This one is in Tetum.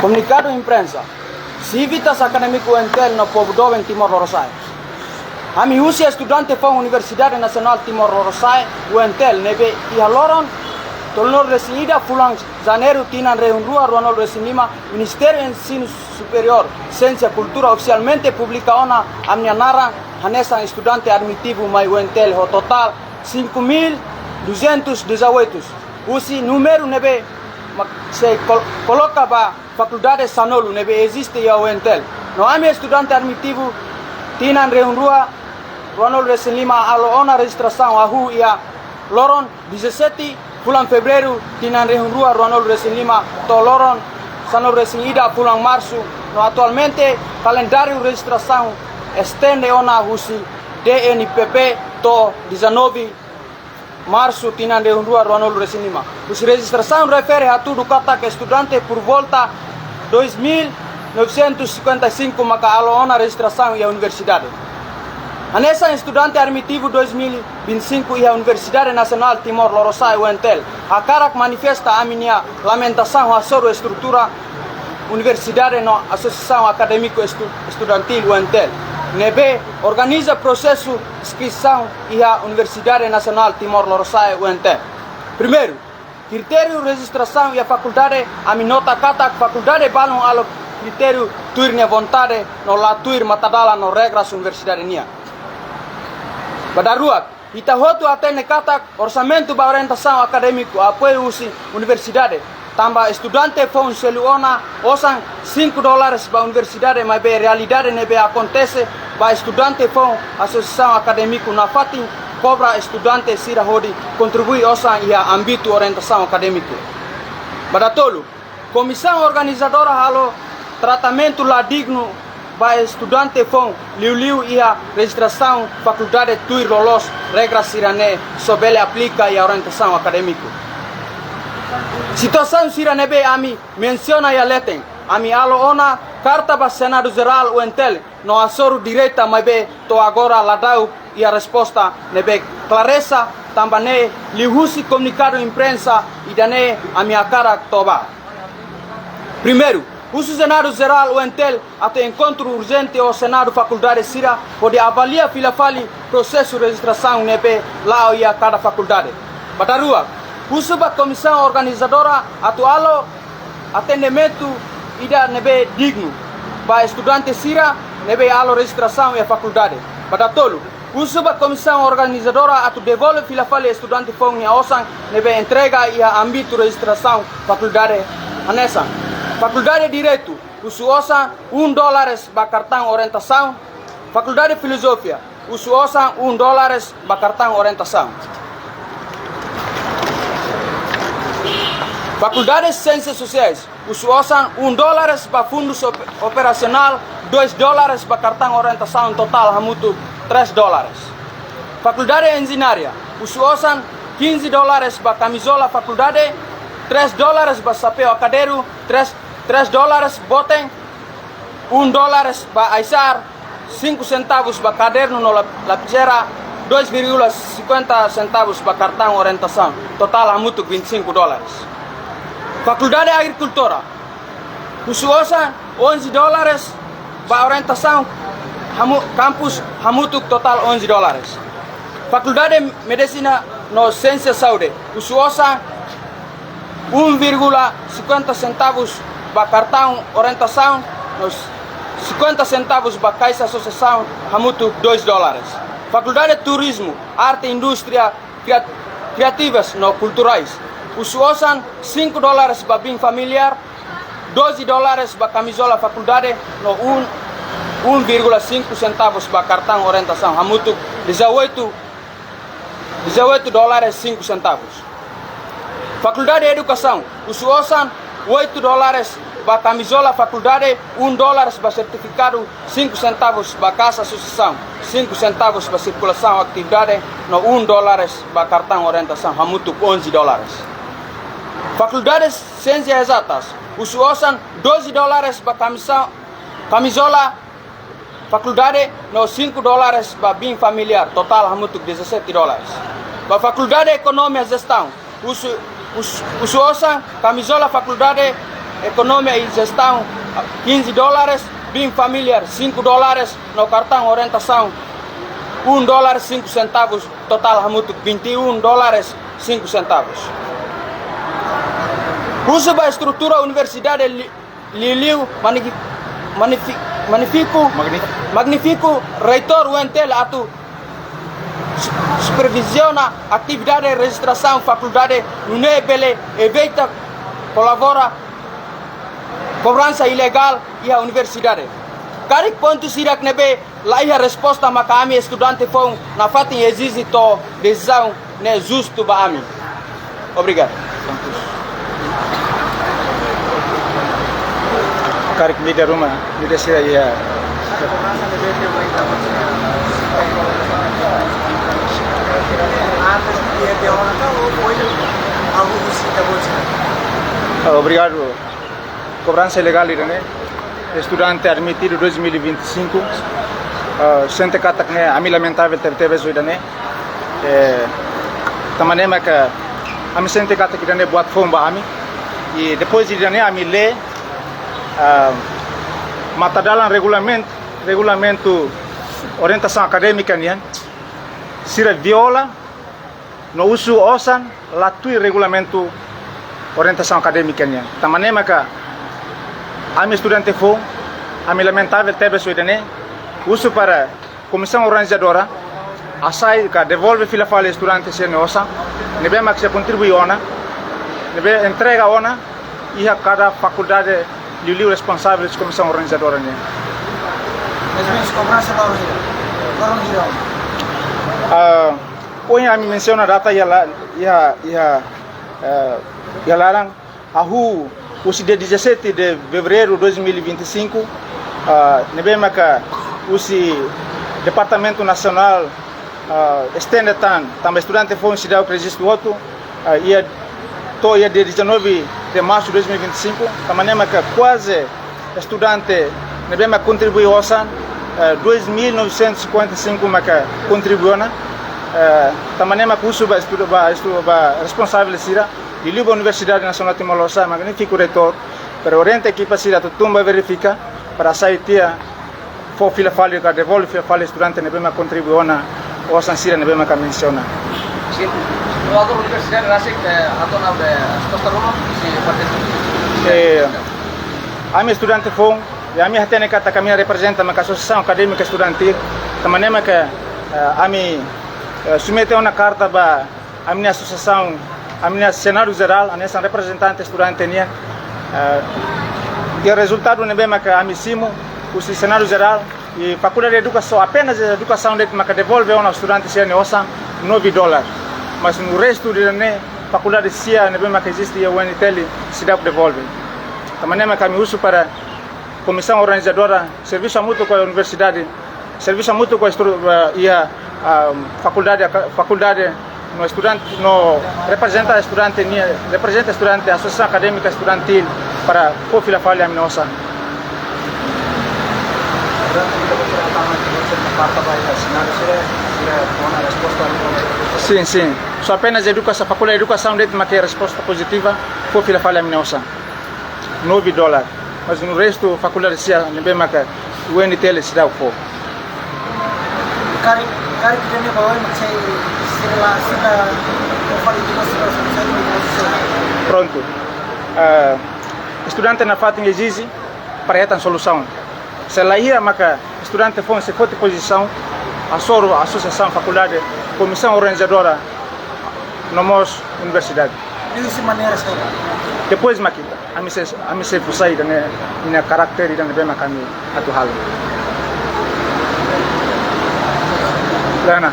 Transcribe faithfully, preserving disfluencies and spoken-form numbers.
Komunikadu imprensa. Sivitas akadémiku U N T L no povu doben Timor Lorosa'e. Ami husi estudante foun Universidade Nasionál Timor Lorosa'e, U N T L, ne'ebé iha loron tolunulu-resin-ida fulan Janeiru tinan rihun rua ruanulu-resin-lima, Ministériu Ensinu Superiór, Siénsia, Kultura ofisialmente publika ona ami-nia naran hanesan estudante admitivu mai U N T L ho totál cinco mil duzentos dezoito. Husi númeru ne'ebé mak sei kol-, koloka ba fakuldade sanulu ne'ebé eziste iha U N T L. No ami estudante admitivu tinan rihun rua ruanulu-resin-lima halo ona rejistrasaun hahú iha loron dezassete fulan Fevereiru tinan rihun rua ruanulu-resin-lima to'o loron sanulu-resin-ida fulan Marsu, no atualmente kalendáriu rejistrasaun estende ona husi D N P P to'o dezanove Marsu tinan rihun rua ruanulu-resin-lima. Husi rejistrasaun refere hatudu katak estudante por volta dois mil novecentos e cinquenta e cinco maka halo ona rejistrasaun iha universidade. Hanesan estudante admitivu dois mil e vinte e cinco iha Universidade Nasionál Timor Lorosa'e, U N T L, hakarak manifesta ami-nia lamentasaun hasoru estrutura universidade no asosiasaun akadémiku estu-, estudantíl U N T L ne'ebé organiza prosesu inskrisaun iha Universidade Nasionál Timor Lorosa'e, U N T L. Primeiru, kritériu rejistrasaun iha fakuldade, ami nota katak fakuldade balun halo kritériu tuir nia vontade no la tuir matadalan no regras universidade nian. Ba daruak, ita hotu hatene katak orsamentu ba orientasaun akadémiku apoiu husi universidade, tanba estudante foun selu ona osan cinco dólares ba universidade, maibé realidade ne'ebé akontese ba estudante foun asosiasaun akadémiku nafatin kobra estudante sira hodi kontribui osan iha ámbitu orientasaun akadémiku. Ba datolu, komisaun organizadora halo tratamentu la dignu ba estudante foun, liuliu iha rejistrasaun fakuldade tuir loloos regra sira-ne'e só bele aplika iha orientasaun akadémiku. Situasaun sira ne'ebé ami mensiona iha leten, ami halo ona karta ba Senadu Jerál U N T L no hasoru direta, maibé to'o agora la da'uk iha resposta ne'ebé klareza, tanba ne'e liuhusi komunikadu imprensa ida-ne'e ami hakarak toba. Primeiru, husu Senadu Jerál U N T L atu enkontru urjente ho Senadu fakuldade sira hodi avalia fila fali prosesu rejistrasaun ne'ebé la'o iha kada fakuldade. Ba daruak, husu ba komisaun organizadora atu halo atendimentu ida ne'ebé dignu ba estudante sira ne'ebé halo rejistrasaun iha fakuldade. Ba datolu, husu ba komisaun organizadora atu devolve fila fali estudante foun nia osan ne'ebé entrega iha ámbitu rejistrasaun fakuldade hanesan: Fakuldade Direitu, husu osan um dólares ba kartaun orientasaun. Fakuldade Filozofia, husu osan um dólares ba kartaun orientasaun. Fakuldade Siénsias Sosiais, husu osan um dólares ba fundus op-, operasionál, dois dólares ba kartaun orientasaun, totál hamutuk três dólares. Fakuldade Enjeñaria, husu osan quinze dólares ba kamizola fakuldade, três dólares ba xapeu akadeiru, três, três dólares boten, um dólares ba aisar, cinco centavos ba kadernu no lap-, lapizeira, dois vírgula cinquenta centavos ba kartaun orientasaun, totál hamutuk vinte e cinco dólares. Fakuldade Agrikultura, husu osan onze dólares ba orientasaun, hamu-, kampus hamutuk totál onze dólares. Fakuldade Medisina no Siénsia Saúde, husu osan um vírgula cinquenta centavos ba kartaun orientasaun, no cinquenta centavos ba kaixa asosiasaun, hamutuk dois dólares. Fakuldade Turizmu, Arte, Indústria Kria-, Kriativas no Kulturais, husu osan cinco dólares ba bin familiár, doze dólares ba kamizola fakuldade, no um, um vírgula cinco centavos ba kartaun orientasaun, hamutuk dezoito, dezoito dólares cinco centavos. Fakuldade Edukasaun, husu osan oito dólares ba kamizola fakuldade, um dólares ba sertifikadu, cinco centavos ba kaixa asosiasaun, cinco centavos ba sirkulasaun atividade, no um dólares ba kartaun orientasaun, hamutuk onze dólares. Fakuldade Siénsias Ezatas, husu osan doze dólares ba kamisa-, kamizola fakuldade, no cinco dólares ba bin familiár, totál hamutuk dezassete dólares. Ba Fakuldade Ekonomia Jestaun, husu, hus-, husu osan kamizola fakuldade, Ekonomia e Jestaun, quinze dólares, bin familiar, cinco dólares, no kartaun orientasaun, um dólar cinco centavos, totál hamutuk vinte e um dólares cinco centavos. Husu ba estrutura universidade li-, liuliu magni-, magnifi-, magnífiku, Magnífiku. Magnífiku, reitór U N T L atu su-, superviziona atividade rejistrasaun fakuldade, nune'e bele evita kolabora kobransa ilegál iha universidade. Karik pontu sira-ne'ebé la iha resposta maka ami estudante foun nafatin ezije to'o desizaun ne'e justu ba ami. Obrigadu. Karik mídia ruma, mídia sira iha. Ah, obrigadu. Kobransa ilegál ida-ne'e, estudante admitidu dois mil e vinte e cinco, ah, sente katak ne'e, ami lamentavel tebetebes ho ida-ne'e. Eh, tanba ne'e maka ami sente katak ida-ne'e buat foun ba ami. I depois ida-ne'e ami lee, ah, matadalan regulamentu, regulamentu orientasaun akadémika nian, sira viola, no husu osan la tuir regulamentu orientasaun akadémika nian. Tanba ne'e maka ami estudante foun, ami lamentavel tebes ho ida-ne'e, husu para komisaun organizadora hasai ka devolve fila fali estudante sira-nia osan ne'ebé mak sira kontribui ona, ne'ebé entrega ona iha kada fakuldade liuliu responsavel husi komisaun organizadora nian. Mais ou menos kobransa loron hira? Loron hira? Ah, ohin ami mensiona data iha la-, iha, iha, eh, iha laran, hahú husi dia dezassete de fevereiro dois mil e vinte e cinco, ah, ne'ebé maka husi Departamentu Nasionál, ah, estende tan, tanba estudante foun seidauk rejistu hotu, ah, iha to'o iha dia dezanove de março de dois mil e vinte e cinco, tanba ne'e maka kuaze estudante ne'ebé mak kontribui osan, eh, dois mil novecentos e cinquenta e cinco maka kontribui ona, eh, tanba ne'e maka husu ba estuda, ba estuda, ba responsavel sira, liuliu ba Universidade Nasionál Timor-Leste, magnífiku reitór, para orienta ekipa sira atu tun ba verifika, para hasai tiha, fó fila fali ka devolve fila fali estudante ne'ebé mak kontribui ona osan sira ne'ebé mak mensiona. Sin. No agora universidade rasik, eh, atu ona be resposta ruma husi parte. Eh, ami estudante foun, i ami hatene katak ami reprezenta maka asosiasaun akadémika estudantil, tanba ne'e maka, eh, ami, eh, submete ona karta ba ami-nia asosiasaun, ami-nia senáriu jerál, ami-nia reprezentante estudante nian, eh, i rezultadu ne'ebé maka ami simu husi senáriu jerál, i Fakuldade Edukasaun, apenas Edukasaun de'it maka devolve ona estudante sira-nia osan nove dólar. Mas no restu ida-ne'e, fakuldade sira ne'ebé maka eziste iha U N T L seidauk devolve. Tanba ne'e maka ami husu para komisaun organizadora, servisu hamutuk ho universidade, servisu hamutuk ho estru-, eh, iha, ah, fakuldade, aka-, fakuldade, no estudante, no reprezenta estudante nian, reprezenta estudante, asosiasaun akadémika estudantil para fó fila fali ami-nia osan. Sin, sin. Só apenas Edukasaun, Fakuldade Edukasaun de'it maka resposta pozitiva, fó fila fali ami-nia osan nove dólar. Mas no restu fakuldade sira ne'ebé maka U N T L seidauk fó. Karik, karik ida-ne'e ba oin mak sai sira la, sira la fali juga sira la sai. Prontu. Ah, estudante nafatin ezije para hetan solusaun. Se la iha maka estudante foun sei foti pozisaun, hasoru asosiasaun fakuldade, komisaun organizadora, no mós universidade. Husi maneira saida? Depois mak ita, ami sei, ami sei fó sai ida-ne'e, nia karakter ida-ne'ebé mak ami atu halo. Lena.